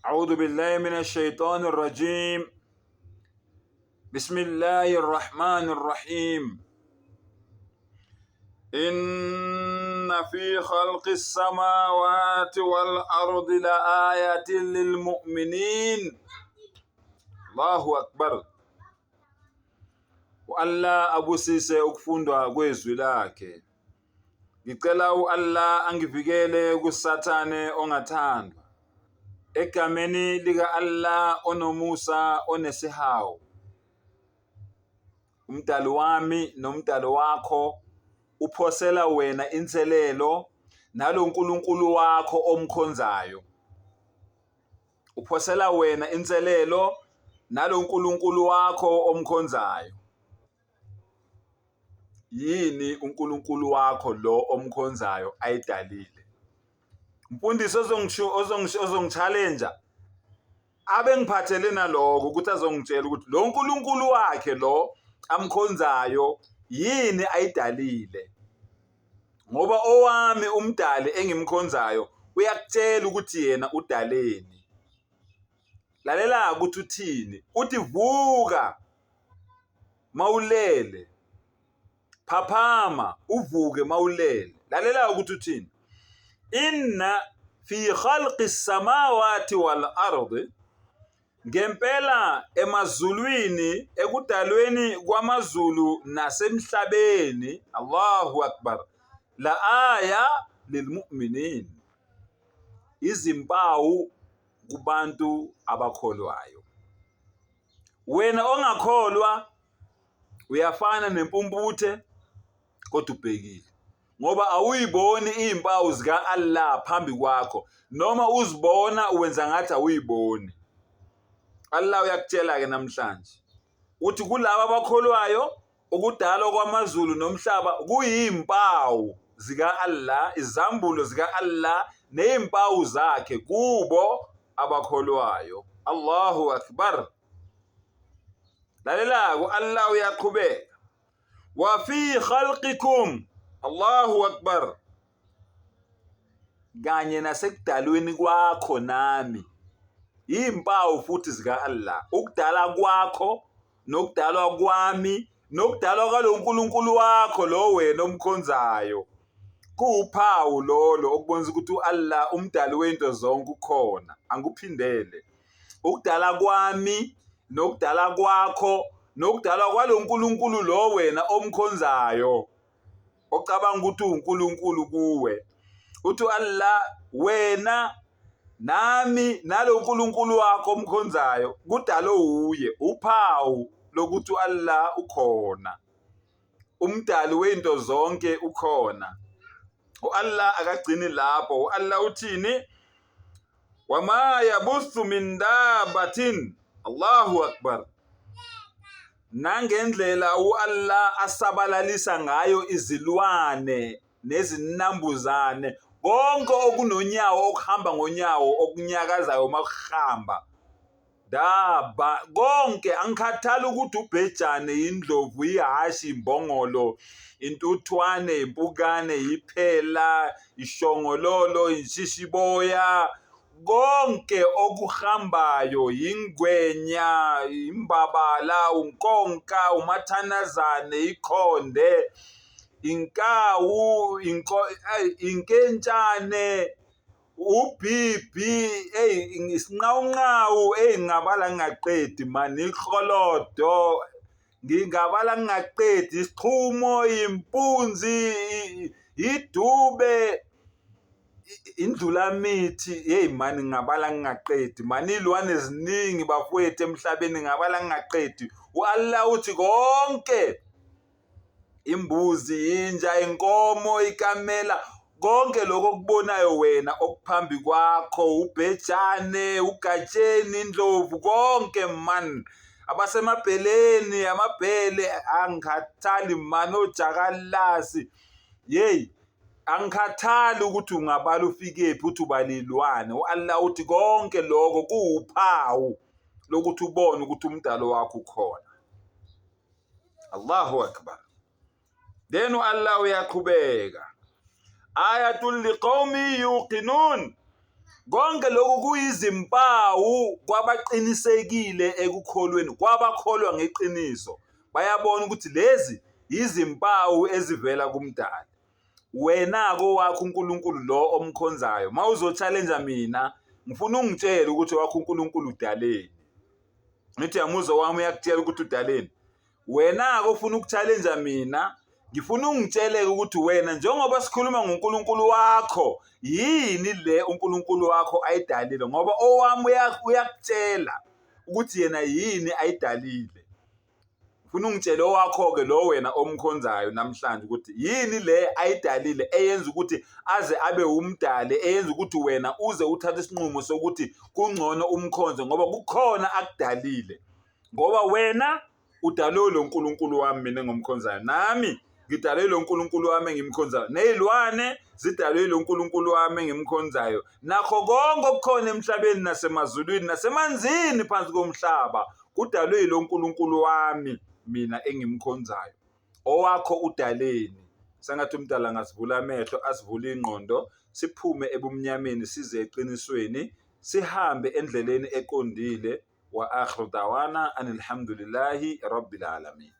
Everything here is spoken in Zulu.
أعوذ بالله من الشيطان الرجيم بسم الله الرحمن الرحيم إن في خلق السماوات والأرض لآيات للمؤمنين الله أكبر U-Allah abusise ukufundwa kwezwi lakhe. Ngicela u-Allah angivikele kuSathane ongathandwa. Egameni lika-Allah onomusa onesihawu. Umdali wami nomdali wakho uphosela wena inselelo nalo nkulunkulu wakho omkhonzayo. Uphosela wena inselelo nalo nkulunkulu wakho omkhonzayo. Yini uNkulunkulu wakho lo omkhonzayo ayidalile? Mfundisi ozongi-challenge abengiphathele naloko ukuthi azongitshela ukuthi lo nkulunkulu wakhe lo amkhonzayo yini ayidalile. Ngoba owami umdali engimkhonzayo uyakutshela ukuthi yena udaleni. Lalela ukuthi uthini. Uthi vuka mawulele. Phaphama uvuke mawulele. Lalela ukuthi uthini. Inna fi khalqi samawati wal ardi, ngempela emazulwini, ekudalweni kwamazulu nasemhlabeni, Allahu akbar, la aya lilmu'minin, izimpawu kubantu abakholwayo. Wena ongakholwa uyafana nempumputhe kodwa ubhekile, ngoba awuyiboni iy'mpawu zika-Allah phambi kwakho, noma uzibona wenza ngathi awuyiboni. Allah uyakutshela-ke namhlanje uthi kulaba abakholwayo ukudalwa kwamazulu nomhlaba kuyimpawu zika-Allah, izambulo zika-Allah neyimpawu zakhe kubo abakholwayo. Allahu akbar. Lalela-ke, u-Allah uyaqhubeka, wa fi khalqikum, Allahu akbar, kanye nasekudalweni kwakho nami, iyimpawu futhi zika-Allah, ukudala kwakho nokudalwa kwami nokudalwa kwalo nkulunkulu wakho lo wena omkhonzayo, kuwuphawu lolo okubonisa ukuthi u-Allah umdali wento zonke ukhona. Angikuphindele, ukudala kwami nokudala kwakho nokudalwa kwalo nkulunkulu lo wena omkhonzayo ocabanga ukuthi uwuNkulunkulu kuwe, uthi Allah wena nami nalo nkulunkulu wakho omkhonzayo kudalwe wuye, uphawu lokuthi u-Allah ukhona, umdali wento zonke ukhona. U-Allah akagcini lapho, u-Allah uthini? Wama yabuthu min dabatin, Allahu akbar, nangendlela u-Allah asabalalisa ngayo izilwane nezinambuzane, konke okunonyawo okuhamba ngonyawo okunyakazayo uma kuhamba daba konke, angikhathali ukuthi ubhejane, indlovu, ihhashi, imbongolo, intuthwane, impukane, iphela, ishongololo, inshishiboya, konke okuhambayo, yingwenya, imbabala, unkonka, umathanazane, ikhonde, inkawu, inkentshane, ubhibhi, eyi isinqawunqawu, eyi ngingabala ngingaqedi mani, iklolodo, ngingabala ngingaqedi, isixhumo, impunzi, idube, indlulamithi, yeyi mani ngingabala ngingaqedi mani, iy'lwane ziningi bafowethu emhlabeni, ngingabala ngingaqedi. U-Allah uthi konke, imbuzi, inja, inkomo, ikamela, konke lokho okubonayo wena okuphambi kwakho, ubhejane, ugatsheni, indlovu, konke man, abasemabheleni, amabhele, angikhathali man, ojakalasi, yeyi angikhathali ukuthi ungabala ufikephi uthi ubalilwane. U-Allah uthi konke lokho kuwuphawu lokuthi ubone ukuthi umdalo wakho ukhona. Allahu akbar. Then u-Allah uyaqhubeka, ayatul liqaumi yuqinun, Konke lokhu kuyizimpawu kwabaqinisekile ekukholweni, kwabakholwa ngeqiniso. Bayabona ukuthi lezi yizimpawu ezivela kuMdali. Wena-ke owakho uNkulunkulu lo omkhonzayo, uma uzo-challenge mina, ngifuna ungitshele ukuthi owakho uNkulunkulu udaleni. Ngithi uyamuzwa owami uyakutshela ukuthi udaleni. Wena-ke ofuna uku-challenge mina, ngifuna ungitshele-ke ukuthi wena njengoba sikhuluma ngoNkulunkulu wakho, yini le uNkulunkulu wakho ayidalile? Ngoba owami uyakutshela ukuthi yena yini ayidalile. Ngifuna ungitshele owakho-ke lo wena omkhonzayo namhlanje ukuthi yini le ayidalile eyenza ukuthi aze abe wumdali, eyenza ukuthi wena uze uthathe isinqumo sokuthi kungcono umkhonze ngoba kukhona akudalile. Ngoba wena udalwe lo Nkulunkulu wami mina engomkhonzayo, nami ngidalwe lo Nkulunkulu wami engimkhonzayo, nezilwane zidalwe lo Nkulunkulu wami engimkhonzayo, nakho konke okukhona emhlabeni nasemazulwini nasemanzini phansi komhlaba kudalwe yilo Nkulunkulu wami mina engimkhonzayo. Owakho udaleni? Sengathi umdala angasivula amehlo, asivule ingqondo, siphume ebumnyameni size eqinisweni, sihambe endleleni eqondile. Wa akhiru dawana anilhamdulillahi rabbil alamin.